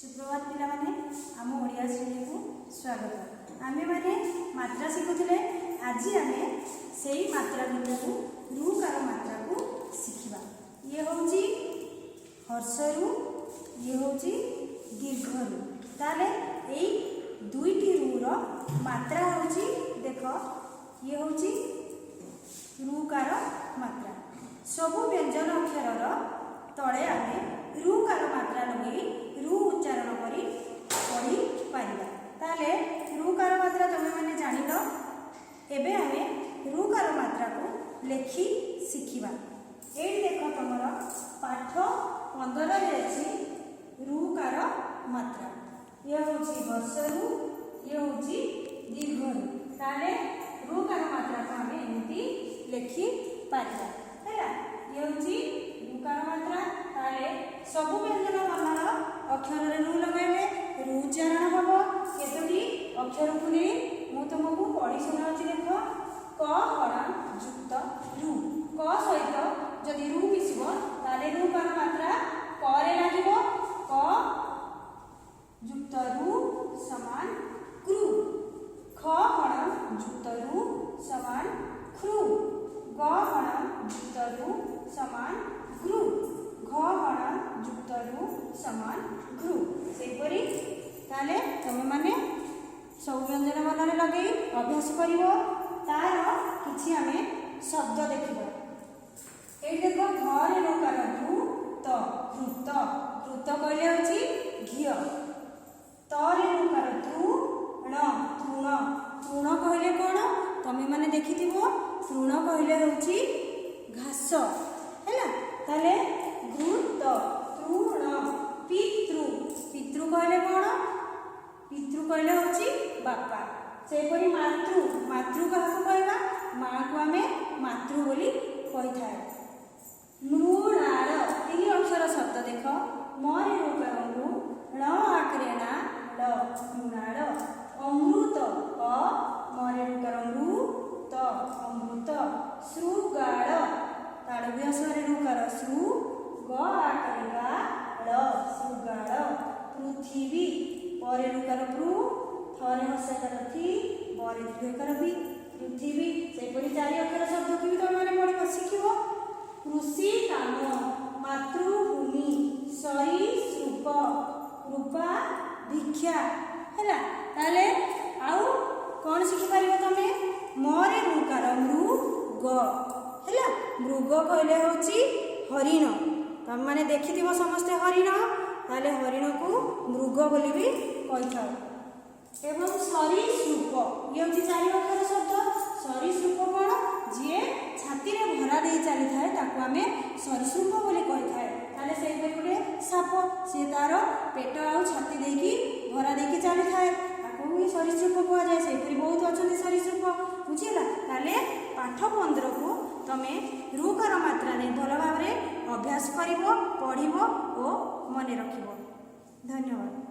ସୁପ୍ରଭାତ ପିଲାମାନେ, ଆମ ଓଡ଼ିଆ ଶ୍ରେଣୀକୁ ସ୍ୱାଗତ। ଆମେମାନେ ମାତ୍ରା ଶିଖୁଥିଲେ। ଆଜି ଆମେ ସେଇ ମାତ୍ରା ଗୁଡ଼ିକୁ, ରୁକାର ମାତ୍ରାକୁ ଶିଖିବା। ଇଏ ହେଉଛି ହ୍ରସ୍ୱ ରୁ, ଇଏ ହେଉଛି ଦୀର୍ଘ ରୁ। ତାହେଲେ ଏଇ ଦୁଇଟି ରୁର ମାତ୍ରା ହେଉଛି, ଦେଖ, ଇଏ ହେଉଛି ରୁକାର ମାତ୍ରା। ସବୁ ବ୍ୟଞ୍ଜନ ଅକ୍ଷରର ତଳେ ଆମେ ରୁକାର ମାତ୍ରା ଲଗେଇ ରୁ ଉଚ୍ଚାରଣ କରି ପଢ଼ିପାରିବା। ତାହେଲେ ରୁକାର ମାତ୍ରା ତୁମେମାନେ ଜାଣିଲ। ଏବେ ଆମେ ରୁକାର ମାତ୍ରାକୁ ଲେଖି ଶିଖିବା। ଏଇଠି ଦେଖ, ତମର ପାଠ 15ରେ ଅଛି ରୁକାର ମାତ୍ରା। ଇଏ ହେଉଛି ହ୍ରସ୍ୱ ରୁ, ଇଏ ହେଉଛି ଦୀର୍ଘ ରୁ। ତାହେଲେ ରୁକାର ମାତ୍ରାକୁ ଆମେ ଏମିତି ଲେଖିପାରିବା। ହେଲା, ଇଏ ହେଉଛି ରୁକାର ମାତ୍ରା। ତାହେଲେ ସବୁ ବ୍ୟଞ୍ଜନ ବର୍ଣ୍ଣର ଅକ୍ଷରରେ ରୁ ଲଗାଇଲେ ରୁ ଉଚ୍ଚାରଣ ହେବ। କେତୋଟି ଅକ୍ଷରକୁ ନେଇ ମୁଁ ତୁମକୁ ପଢ଼ି ଶୁଣାଉଛି, ଦେଖ। କ ହଳନ୍ତ ଯୁକ୍ତ ରୁ। କ ସହିତ ଯଦି ରୁ ମିଶିବ, ତାହେଲେ ରୁକାର ମାତ୍ରା କରେ ଲାଗିବ। କ ଯୁକ୍ତ ରୁ ସମାନ କୃ। ଖ ହଳନ୍ତ ଯୁକ୍ତ ରୁ ସମାନ ଖୃ। ଗ ହଳନ୍ତ ଯୁକ୍ତ ରୁ ସମାନ ଗୃ। ଘ ହଳନ୍ତ ଯୁକ୍ତ ରୁ ସମାନ ଘୃ। ସେହିପରି ତାହେଲେ ତୁମେମାନେ ସବୁ ବ୍ୟଞ୍ଜନ ବର୍ଣ୍ଣରେ ଲଗେଇ ଅଭ୍ୟାସ କରିବ। ତାର କିଛି ଆମେ ଶବ୍ଦ ଦେଖିବା। ଏଇଠି ଦେଖ, ଘରେ ରୁକାର ଘୃ ତ, ଘୃତ। ଘୃତ କହିଲେ ହେଉଛି ଘିଅ। ତରେ ରୁକାର ତୃ ଣ, ତୃଣ। ତୃଣ କହିଲେ କ'ଣ? ତମେମାନେ ଦେଖିଥିବ, ତୃଣ କହିଲେ ହେଉଛି ଘାସ। ହେଲା, ତାହେଲେ ଘୃତ, ତୃଣ। ପିତୃ। ପିତୃ କହିଲେ କ'ଣ? ପିତୃ କହିଲେ ହେଉଛି ବାପା। ସେହିପରି ମାତୃ। ମାତୃ କାହାକୁ କହିବା? ମାକୁ ଆମେ ମାତୃ ବୋଲି କହିଥାଏ। ମୃଣାଳ, ତିନି ଅକ୍ଷର ଶବ୍ଦ ଦେଖ। ମରେ ରୁକାର ମୃ, ଣ ଆକରେ ଣା, ଳ, ମୃଣାଳ। ଅମୃତ। ଅ ମରେ ରୁକାର ମୃ, ତ, ଅମୃତ। ଶୃଗାଳ। ତାଳବ୍ୟ ସରେ ରୁକାର ଶୃ, ଗ ଆକରେ ଗା, ଳ, ଶୃଗାଳ। ପୃଥିବୀ। ପରେ ରୁକାର ପୃ, ଥରେ ହ୍ରସ୍ୱକାର ଥି, ବରେ ଦୀର୍ଘକାର ବି, ପୃଥିବୀ। ସେହିପରି ଚାରି ଅକ୍ଷର ଶବ୍ଦକୁ ବି ତମେମାନେ ପଢ଼ିବ, ଶିଖିବ। କୃଷି କାମ, ମାତୃଭୂମି, ସରୀସୃପ, କୃପା, ଭିକ୍ଷା। ହେଲା, ତାହେଲେ ଆଉ କ'ଣ ଶିଖିପାରିବ ତମେ? ମରେ ରୁକାର ମୃ ଗ। ହେଲା, ମୃଗ କହିଲେ ହେଉଛି ହରିଣ। ତମେମାନେ ଦେଖିଥିବ ସମସ୍ତେ ହରିଣ। ତାହେଲେ ହରିଣକୁ ମୃଗ ବୋଲି ବି କହିଥାଉ। ଏବଂ ସରୀସୃପ, ଇଏ ହେଉଛି ଚାରି ଅକ୍ଷର ଶବ୍ଦ। ସରୀସୃପ କ'ଣ? ଯିଏ ଛାତିରେ ଭରା ଦେଇ ଚାଲିଥାଏ, ତାକୁ ଆମେ ସରୀସୃପ ବୋଲି କହିଥାଏ। ତାହେଲେ ସେଇପରି ଗୋଟେ ସାପ, ସିଏ ତାର ପେଟ ଆଉ ଛାତି ଦେଇକି ଭରା ଦେଇକି ଚାଲିଥାଏ, ତାକୁ ବି ସରୀସୃପ କୁହାଯାଏ। ସେହିପରି ବହୁତ ଅଛନ୍ତି ସରୀସୃପ। ବୁଝିଲା? ତାହେଲେ ପାଠ 15କୁ ତମେ ରୁକାର ମାତ୍ରା ଦେଇ ଭଲ ଭାବରେ ଅଭ୍ୟାସ କରିବ, ପଢ଼ିବ ଓ ମନେ ରଖିବ। ଧନ୍ୟବାଦ।